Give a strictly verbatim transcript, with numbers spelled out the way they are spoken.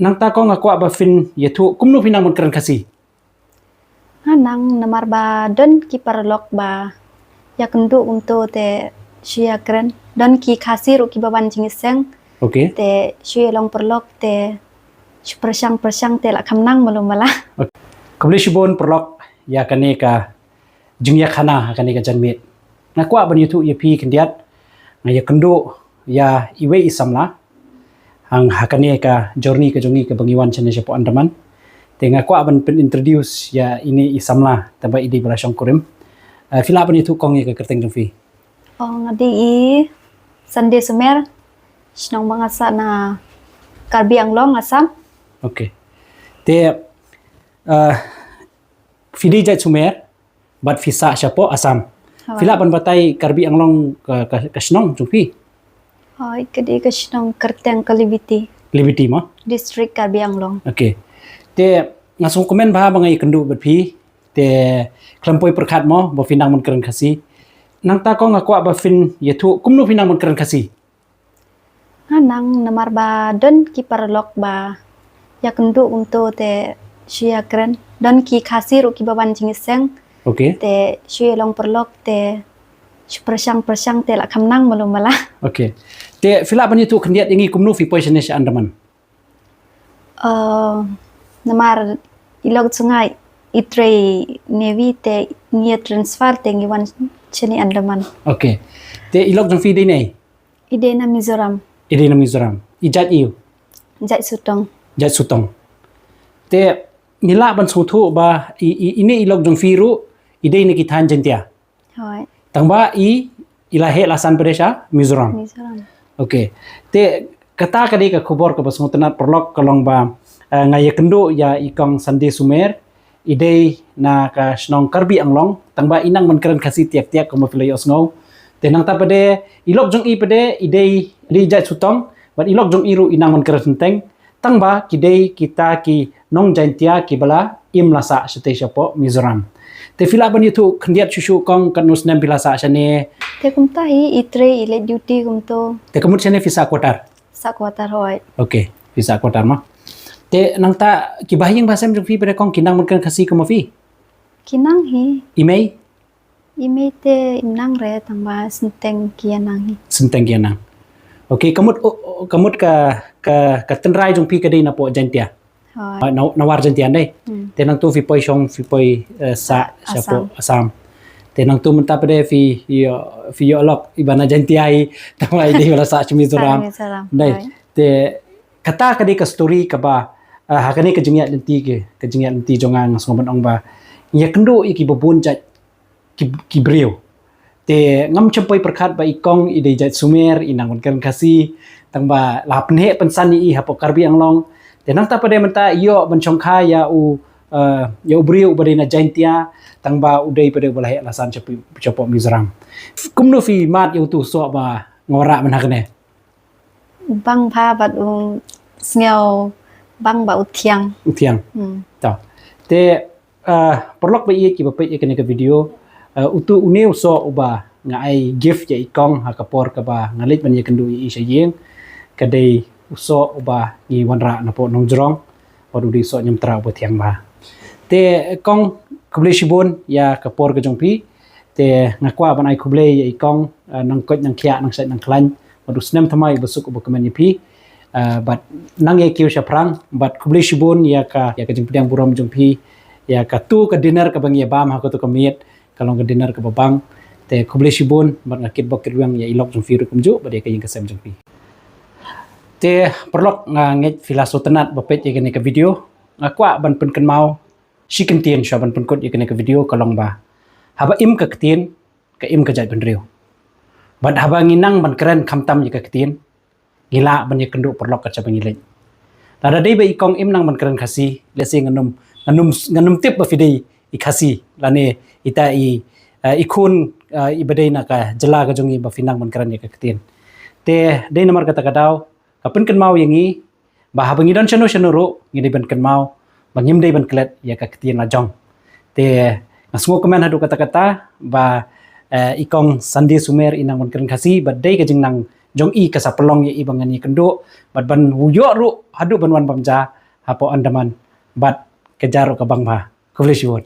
Nangta kong nga kwah ba phin ïathuh kumno phi nang ban kren Khasi. Nga nang namar ba don ki paralok ba ïa kynduh kumto te shu ïa kren. Don ki Khasi ruh kiba wan jingïaseng. Okay. Te shu ïa long paralok te shu pyrshang pyrshang te la kham nang malu mala. Okay. Khublei shibun paralok ïa kane ka jingïakhana ha kane ka janmiet. Nga kwah ban ïathuh ïa phi khyndiat, nga ïa kynduh ïa iwei i samla hang ha kane ka journey ka jong ngi kaba ngi wan shane shapoh Andaman. Te nga kwah ban pyn introduce ïa ine i samla, tangba i dei ba la shong kurim. Eh, phi lah ban ïathuh kong ïa ka kyrteng jong phi? Oh, nga dei i Sunday Sumer, shnong ba nga sah na Karbi Anglong, Assam. Okay. Te, eh, phi dei jait Sumer bad phi sah shapoh Assam. Hooid. Phi lah ban batai Karbi Anglong ka, ka, ka shnong jong phi? Hooid, ka dei ka shnong kyrteng ka Libiti. Libiti mo? District Karbi Anglong. Okay. Te nga sngewkmen bha ba nga ïa kynduh bad phi. Te khlem poi pyrkhat mo ba phi nang ban kren Khasi. Nangta kong nga kwah ba phin ïathuh kumno phi nang ban kren Khasi. Nga nang namar ba don ki paralok ba ïa kynduh kumto te shu ïa kren. Don ki Khasi ruh kiba wan jingïaseng. Okay. Te shu ïa long paralok te shu pyrshang pyrshang te la kham nang malu mala. Okay. Te phi lah ban ïathuh khyndiat ïa ngi kumno phi poi shane sha Andaman? Eh, namar i lok jong nga i trei Navy te ngi ïa transfer te ngi wan shane Andaman. Okay. Te i lok jong phi dei nei? I dei na Mizoram. I dei na Mizoram. I jait aiu? Jait Sutong. Jait Sutong. Te ngi lah ban sngewthuh ba i, i, ine i lok jong phi ruh i dei na ki thaiñ Jaiñtia. Hooid. Tangba i, i la heh la san pat de sha Mizoram. Mizoram. Okay. Te kata ka dei ka khubor kaba sngewtynnat paralok ka long ba, eh, nga ïa kynduh ïa i kong Sunday Sumer, i dei na ka shnong Karbi Anglong, tangba i nang ban kren Khasi tiak tiak kumba phi la ïohsngew. Te nangta pat de i lok jong i pat de i dei, i dei jait Sutong, bad i lok jong i ruh i nang ban kren Synteng. Tangba ki dei kita ki nong Jaiñtia kiba la im la sah shatei shapoh Mizoram. Te phi lah ban ïathuh khyndiat shuh shuh kong katno snem phi la sah shane? Te kumta hi i trei i leit duty kumto. Te ka mut shane phi sah quarter? Sah quarter hooid. Okay, phi sah quarter mo. Te nangta ki bahaïing bahasem jong phi pat de kong ki nang ban kren Khasi kum ma phi? Ki nang hi. I mei? I mei te im nang re tangba Synteng ki ïa nang hi. Synteng ki ïa nang. Okay, ka mut, oh, oh, ka mut ka, ka, ka tynrai jong phi ka dei napoh Jaiñtia. Hooid. Ah, na, na war Jaiñtia dei. Hmm. Te nangtu phi poi shong, phi poi, eh, sah, sah shapoh Assam. Te nangtu mynta pat de phi ïoh, phi ïoh lok i ba na Jaiñtia hi, tangba i dei ba la sah sha Mizoram. Sah Mizoram. Dei. Hooid. Te kata ka dei ka story kaba, eh, ha kane ka jingïaid lynti ka, ka jingïaid lynti jong nga nga sngew ban ong ba ngi ïa kynduh ïa kiba bun jait ki, ki briew. Te ngam shym poi pyrkhat ba i kong i dei jait Sumer, i nang ban kren Khasi, tangba la pynheh pynsan ïa i hapoh Karbi Anglong. Te nangta pat de mynta i ïoh ban shongkha ïa u, eh, ïa u briew uba dei na Jaiñtia, tangba u dei pat de uba la heh la san shapoh, shapoh Mizoram. Kumno phi mad ïa utu u soh ba nga wanrah mynta kane? Bang bha bad u sngew bang ba u thiang. U thiang. Hmm. To. Te, ah, paralok ba ïeit kiba peit ïa kane ka video, ah, utu une u soh uba nga ai gift ïa i kong ha ka por kaba nga leit ban ïa kynduh ïa i sha ïing. Ka dei u soh uba ngi wanrah napoh nongjrong. Bad u dei u soh ñiamtra uba thiang bha. Te kong khublei shibun ïa ka por ka jong phi. Te nga kwah ban ai khublei ïa i kong, eh, nang koit nang khiah nang shait nang khlaiñ. Bad u snem thymmai uba suk uba kmen ïa phi. Eh, bad nang ïa kiew shaphrang, bad khublei shibun ïa ka, ïa ka jingpdiang burom jong phi. Ïa katu ka dinner kaba ngi ïa bam ha katu ka miet, ka long ka dinner kaba bang. Te khublei shibun, bad nga kitbok kitrwiang ïa i lok jong phi ruh kumjuh, bad ïa ka ïing ka sem jong phi. Te paralok nga ngeit phi la sngewtynnat ba peit ïa kane ka video. Nga kwah ban pynkynmaw shi kyntien shuwa ban pynkut ïa kane ka video ka long ba haba im ka ktien, ka im ka jaitbynriew. Bad haba ngi nang ban kren khamtam ïa ka ktien, ngi lah ban ïa kynduh paralok kat shaba ngi leit. Lada dei ba i kong im nang ban kren Khasi, lehse ngan ym, ngan ym, ngan ym tip ba phi dei i Khasi, lane ita i, eh, i khun, eh, iba dei na ka jylla ka jong ngi ba phi nang ban kren ïa ka ktien. Te dei namar kata ka daw, ka pynkynmaw ïa ngi, ba haba ngi don shano shano ruh, ngi dei ban kynmaw, ba ngim dei ban klet ïa ka ktien lajong. Te nga sngewkmen haduh katta katta, ba, eh, i kong Sunday Sumer i nang ban kren Khasi, ba dei ka jingnang jong i ka sa pynlong ïa i ba ngan ïakynduh bad ban ïoh ruh haduh ban wan bam ja hapoh Andaman bad ka ja ruh ka bang bha. Khublei shibun.